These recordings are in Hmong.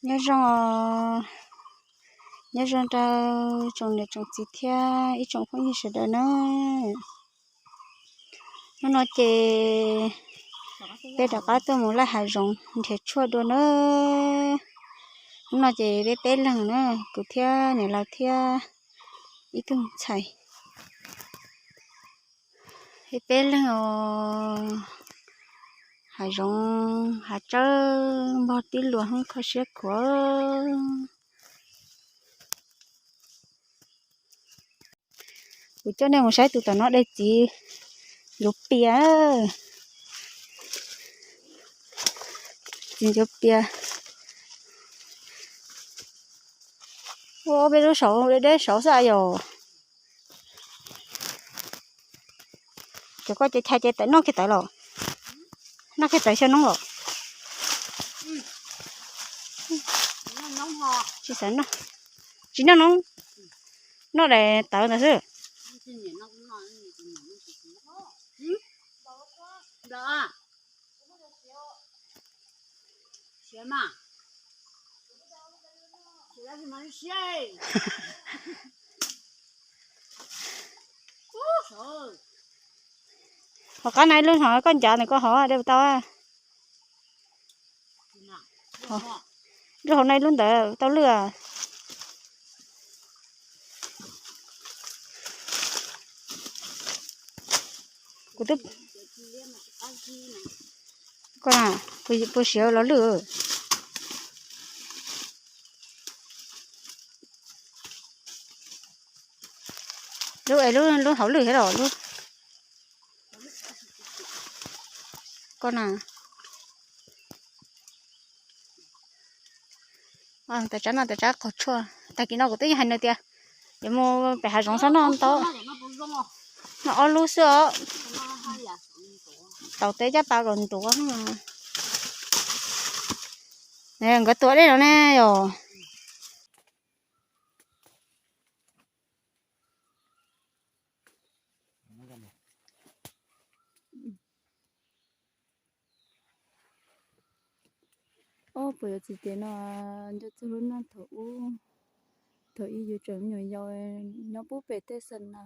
Nyob zoo, nyob zoo rau tsoom niam tsoom txiv thiab ib tsoom phooj ywg sawv daws na. Hnub no ces peb rov qab tuaj mus laij hav zoov nrhiav tshuaj dua na. Hnub no ces peb peb leeg na, kuv thiab niam laus thiab ib tug ntxhais. Peb peb leeg os, hav zoov hav tsawb npog tib luas heev kho siab khuav. Kuv coj nej mus saib tus tom no de txiv ncuav pias, txiv ncuav pias. Ua peb lub saud deb deb saud xwb yom. Cov koj ces chais ces tawm noj kiag tawv los, noj kiag tawv xyaw noob los. Tsis xav noj, tsis noj noob, noj daim tawv ntawd xwb. Hauv qab na ib lub, hauv koj ncav ntawm koj hauv de puas tau. Lub hauv na ib lub ntawd tau lwj. Kuv twb, koj na, puas siav los lwj. Lub es lub hauv lwj thiab los lub, koj na. Tais tsab no tais tsab qaug tshuaj. Tag kis no kuv twb hais nws tias yuav mus pem hav zoov txhob noj ntau, noj ob lub xwb os. Tau tej caj pas kom ntuav. Nkawd tua dej no ne yom. Ob puas yuav txiv tes no nco txog lub neej thaum ub, thaum ub yus tseem me nyuam yaus nyob pub pem tej xeem na,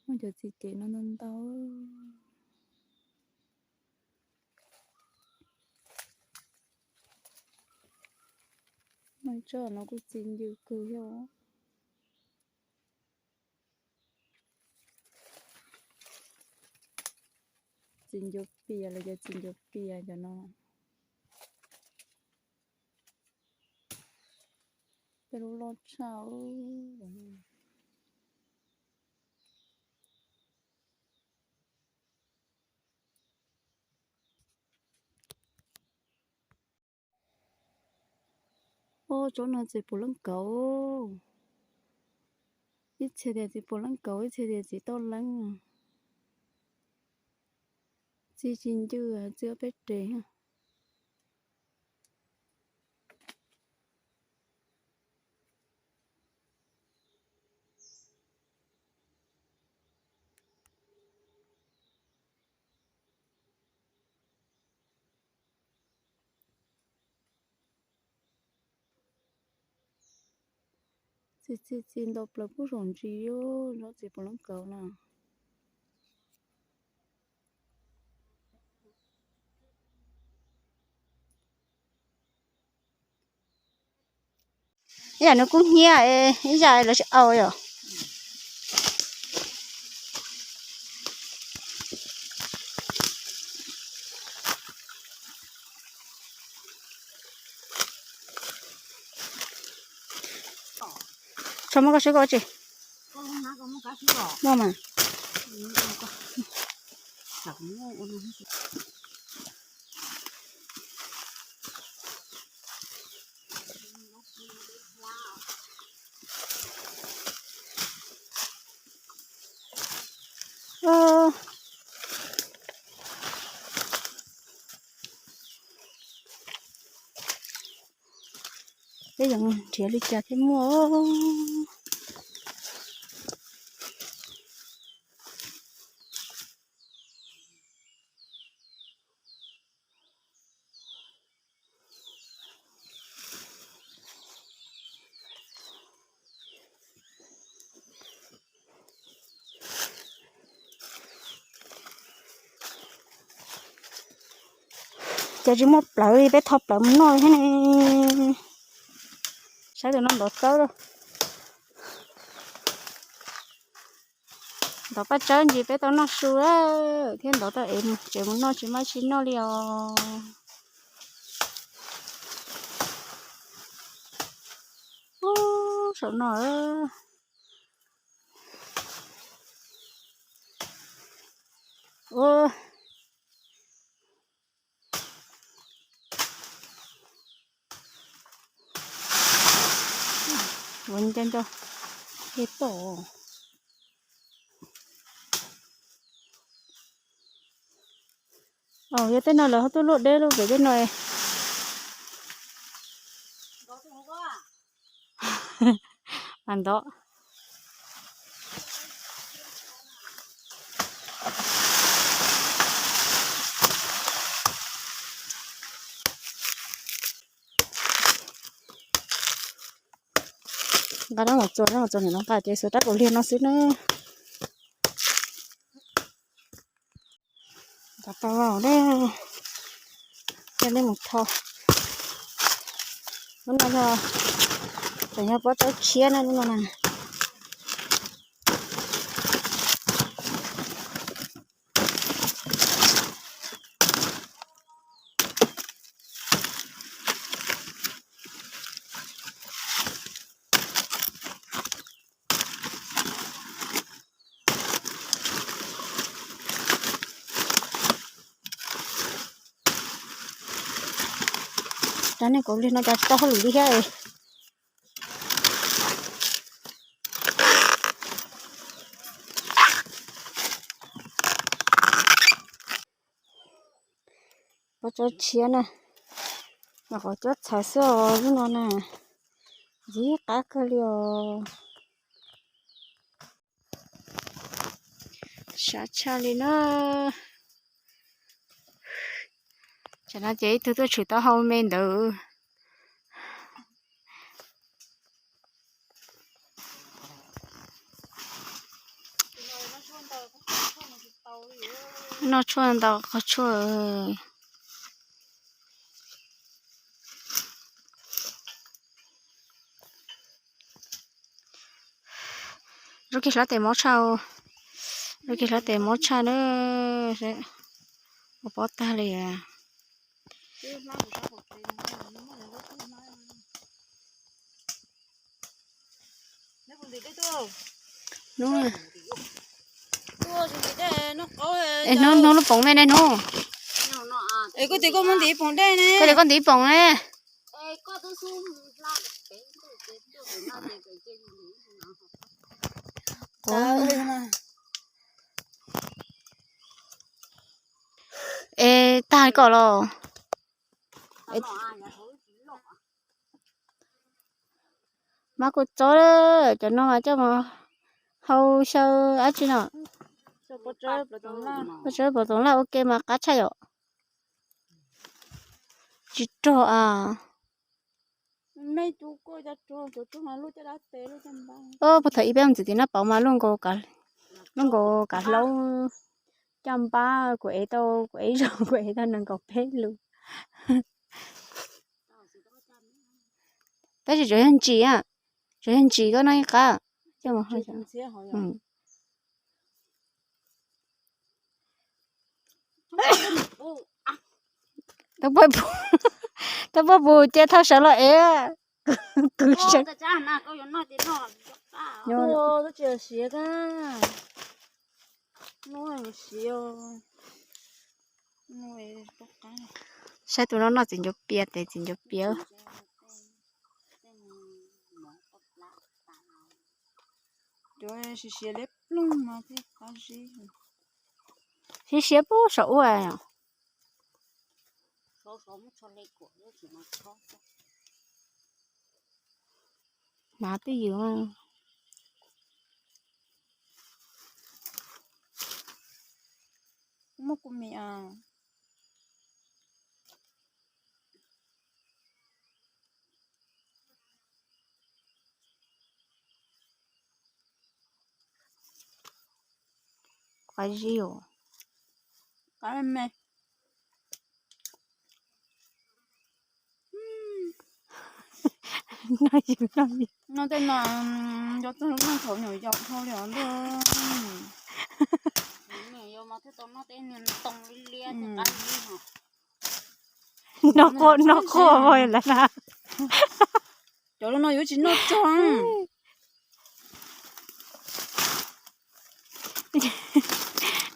muaj cov txiv tes no ntau ntau. Noj tsob no kuj txi ncw kawg thiab. Txiv ncuav pias los yog txiv ncuav pias cov no. Peb lub loj tshaj. Ob tsob no txiv puav leej kauv. Ib txhia tias txiv puav leej kauv, ib txhia tias txiv tauj leeb. Txi tsis ncw, txi ob peb res. Txi txi txi ntau plaws pub saum ntsis, tsob txiv puav leej kauv na. Ib yam nws kub hnyiab, ib yam lawv tsis au yom. Tso muab koj swb koj ua tsi. Muaj mas. Peb yuav nrhiav li cas thiaj muaj. Ces tsis muaj plawv li, peb tho plawv mus noj thiab ne. Saib tus no ntov txawb. Ntov paj tsawb ntsis peb tau noj su thiab, ntov tau es tsev mus noj tsis maj tsis noj li os. Ub, saum no. Ub. Ua nco nco, ua tom. Yog tej no lawv ho tuaj luaj deb lub pem tej no. Mas ntov. Nqa rab mos txuas, rab mos txuas nim no nqa ces xuas rab kaus liag no xwb na. Ntov tau los, cia nej mus tho. Lub no yog, tseem yog pob tsaub tshiab na lub no na. Rab niag kaus liag no cas tsis tau hauj lwm li thiab. Pob tsaub tshiab na, nyuam qhuav cuab txhawv xwb os lub no na, ntxim qab kawg li os. Sab tshaj li na. Tsam no ces ib tug tuaj tshwm taub hau me ntawd. Noj tshuaj ntau qhov tshuaj. Rub kiag hlab tes mob tshaj, rub kiag hlab tes mob tshaj na. Ua pob tag li. Hnub, hnub lub poov me ne hnub. Koj tias koj ntiv poov ne. Es tag kom los. Mas kuv txob cov no mas coj mus hau xyaw dab tsi no. Pob tsaub pob toov laj ua ke mas qab tshaj yom. Tsis rog a. Puag thaum ib peb ntxiv tim nab pauv mas luaj nkaus, luaj nkaus kav hlaub caj npab, kuv ev tau, kuv ev zaug kuv ev tau nees nkaum peb lus. Tab sis tsuas yog ntsis a, tsuas yog ntsis koj noj ib qab. Tau poj pus ces thauj sawv los ev. Kwv sawv. Saib tus no noj txiv ncuav pias, tes txiv ncuav pias. Siav siav pub saum ua. Hnav twj ywm. Muaj kuv mis a. Qab zib os. Qab me me. Noj yus noj yus. Noj tej no, nco txog lub neej thaum nyuam yaus dhau li os ntuj. Nyuam yaus mas thiaj tau noj tej niag ntoo liab liab tej qab li os. Noj quaj, noj quaj lawm na. Cov no yuav tsis noj txog.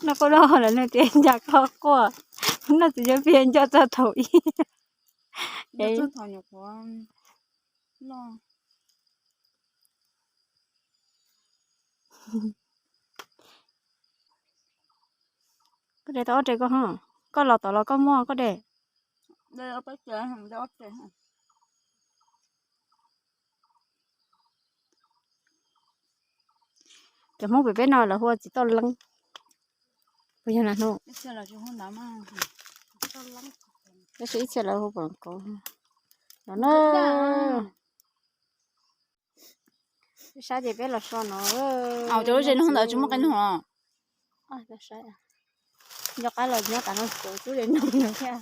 Noj quaj noj lawm nws tias ncaj qhov quaj. Noj txiv cuab pias nco txog thaum ib. Nco txog thaum nyuam qhuav loj. Koj de tau ob re koj ho. Koj los tom los koj muaj koj de. Cov Hmoob pem peb no lawv hu ua txiv toj leeb. Puas yog na hnub? Tab sis ib txhia lawv hu poom kauv los na. Sab ces peb los so no. Cov lub zes no ntawd tsis muaj qe nug os. Nco qab los nyob tas no kuv twb de nug no thiab.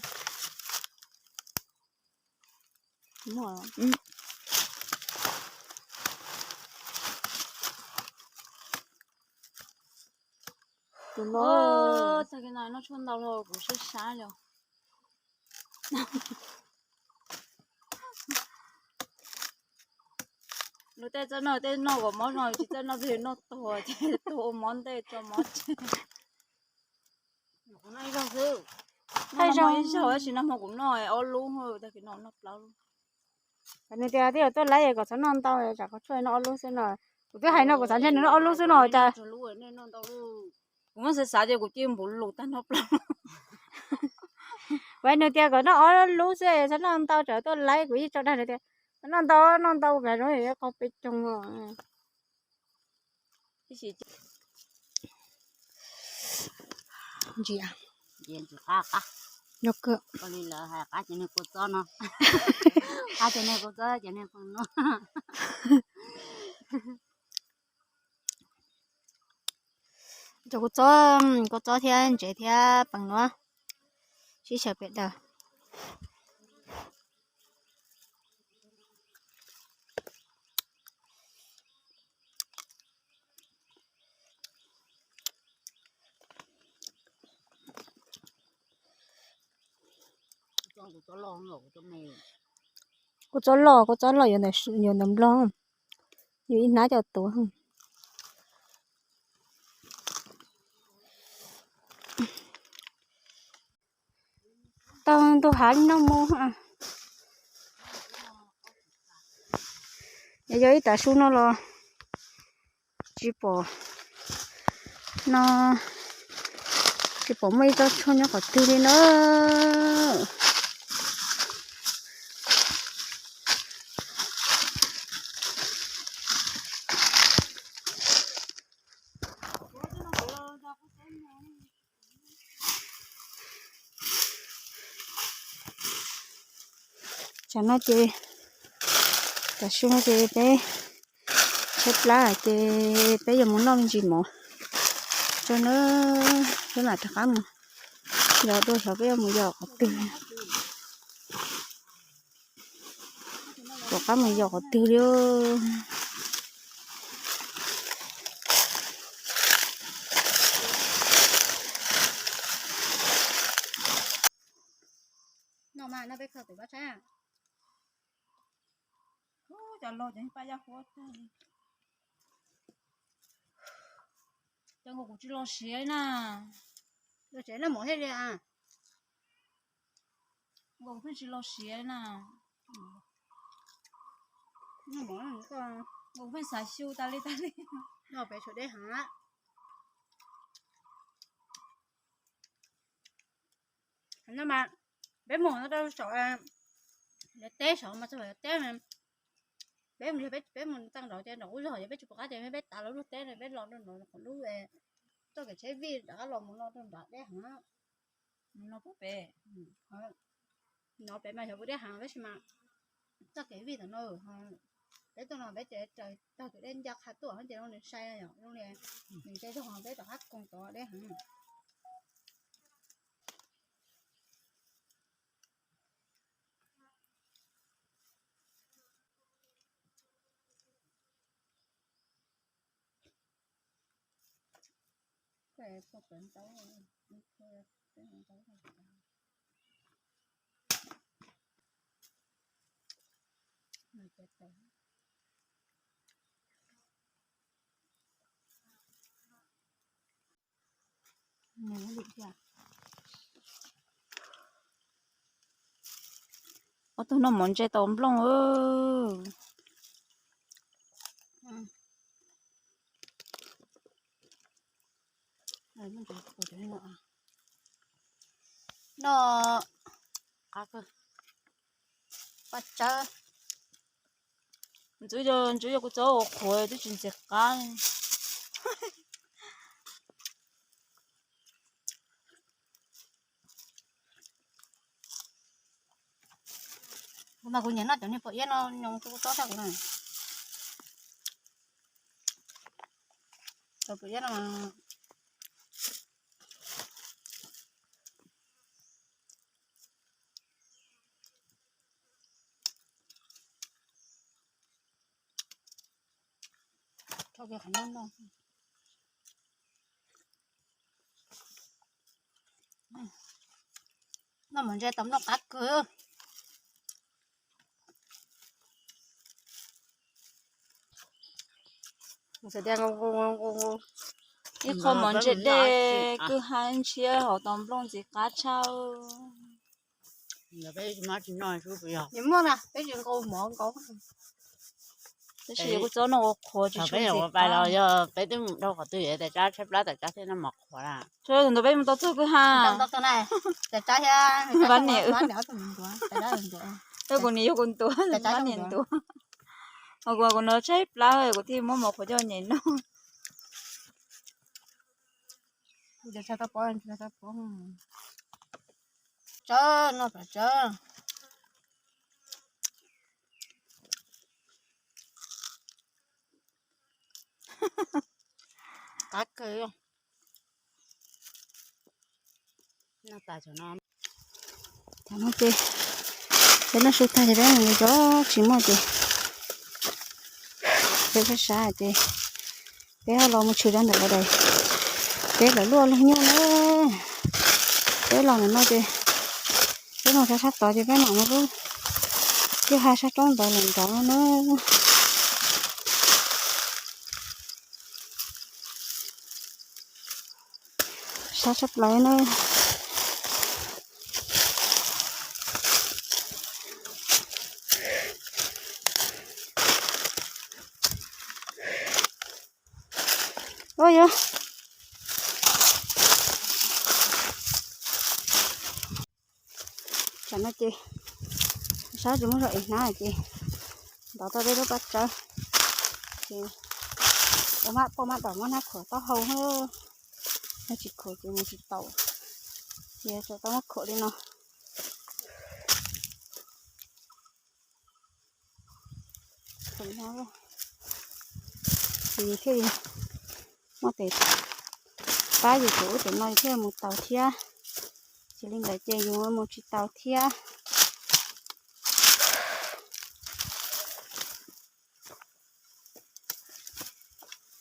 Tus no, tag kis no noj tshuaj ntau los kuv sab sab li. Luag tej txawj noj tej noj kom mob no, tsis txawj noj tej noj tuag ces tuag ua mob ntej tso mob tseg. Thaij zoo ib zaug tab sis nag hmo kuv noj ob lub, tag kis no noj plaub lub. Nws tias twb yuav tuaj laib kom txhob noj ntau, tsam qhov tshuaj noj ob lub xwb no. Kuv twb hais no kuv xav ntshe nws noj ob lub xwb no cas. Kuv muab xav xav ces kuv cia npuv lus tag nrho plaub. Kuv hais nws tias kom noj ob lub xwb, txhob noj ntau tsam tuaj laib, kuv yeej tso dag nws tias noj ntau, noj ntau kav zoo qhov peb coog. Ntsia, yog kawg. Cov kua txob, kua txob thiab ntsev thiab peem nuav sib xyaw pem daws. Kua txob loj, kua txob loj yuav ntawm nplog, yus ib hnab coj tuav. Tau ntu hav li no mus. Yog ib tav su no los tsis pom, no tsis pom muaj ib tsob tshuaj nyob qhov twg li na. Tsam no ces, tam sim no ces peb tshaib plab ces peb yuav mus noj me ntsis mov tso na, peb mam rov qab mus yos dua, xyov peb yuav mus yos qhov twg. Rov qab mus yos qhov twg li. No mas no peb khaws tus pab saib. Cov laus ces pab yaj huab tag li. Cov nkaus kuv tsis los siav na. Los siav noj mov thiaj li a. Nkaus kuv pheej tsis los siav na. Noj mov, nkaus kuv pheej xav xyu tas li tas li. Noj pem tshuav deb heev. No mas peb mus no rau saum lawv teb saum mas txog lawv teb, peb mus, peb mus txeeb nraud ces nraum ub zog ces peb tsis pom qab ces peb tav lawv lub teb no peb los rau nraud qhov lub txoj kev tsheb vij rov qab los mus no rau nram deb heev. No pem, no pem mas xyov puas deb heev tab sis mas txoj kev vij tom no, peb tuaj no peb ces raws tog tus dej ncaj qha tuaj ces zoo li sai, zoo li nws sai zog peb rov qab koog tod deb heev. Ob tug noj mov ntse tau nplooj. No, paj tsawb. Ntxub yog kuv txob ua qhuav twb tsis ntxim qab. Kuv mas kuv nyiam noj cov niag pom iab no, nyob kuv txob tag kuv na. Cov pom iab no. Noj mov ntse tau noj qab kawg. Ib qho mov ntse dej kwj ha ntshiab hauv tau nplooj ntxim qab tshaj. Tab sis kuv txob noj ua qhuav tsis tshua ntxim qab. Yog peb twb mus dhau qhov twg yuav tais tsab tshaib plab tais tsab thiaj noj mov qhuav na. Tsuav tus ntawd peb mus tau txog kwj ha. Pab niam, yog kuv niam yog kuv ntuav, pab niam ntuav. Ho kuv, kuv no tshaib plab kuv thiaj muab mov qhuav coj nyem noj. Qab kawg. Tam no ces peb noj su tag ces peb mus zov tsis muaj ces peb sab sab ces peb ho los mus tshwm rau ntawm lawv daim teb lawv luaj lug nyuj na. Peb los ntawm no ces peb mus rau sab tod ces peb mam mus lub kwj ha sab roob ntawd lawm nrov no na. Sab tshaj plaws na. Ua yog tsam no ces sab tsis muaj zog es hnab ces ntov tau peb lub paj tsawb ces ua maj poj maj dam muab hnab khuam taub hau, hnab tsis khuam ces mus tsis tau, ces tau muab khuam li no. Ces thiaj li muaj tes pab yus tus ub tus no thiaj mus tau thiab, tsis li ntawd ces yus mus tsis tau thiab.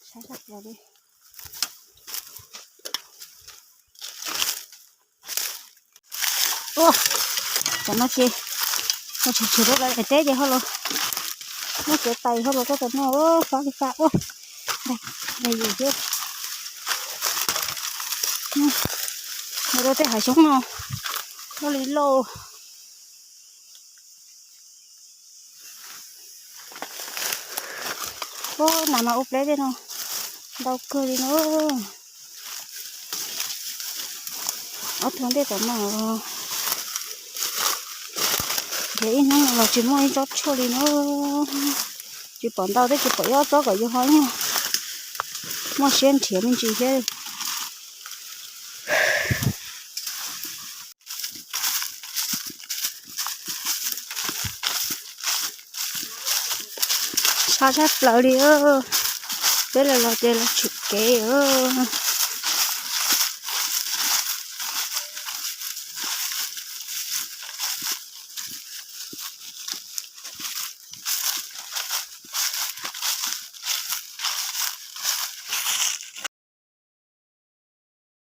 Sab sab plaws li. Ua, tam no ces ua tshwm tshwm rau daim teb ces ho los muab kev tais ho los rau tom no, fab li fab ua. Daig yus thiab. Nws rau tej hav xyoob no, loj li loj. Ub, nas mas ua pleb tej no ntau kawg li na. Ob tug ntej tom no nrhiav ib hnub no los tsis muaj ib tsob tshuaj li na. Tsis pom ntau thiab tsis pom ib ob tsob kom yus ho nyuag muaj siab nrhiav me ntsis thiab. Sab sab plaws li, peb los los ces los tshwm kev os.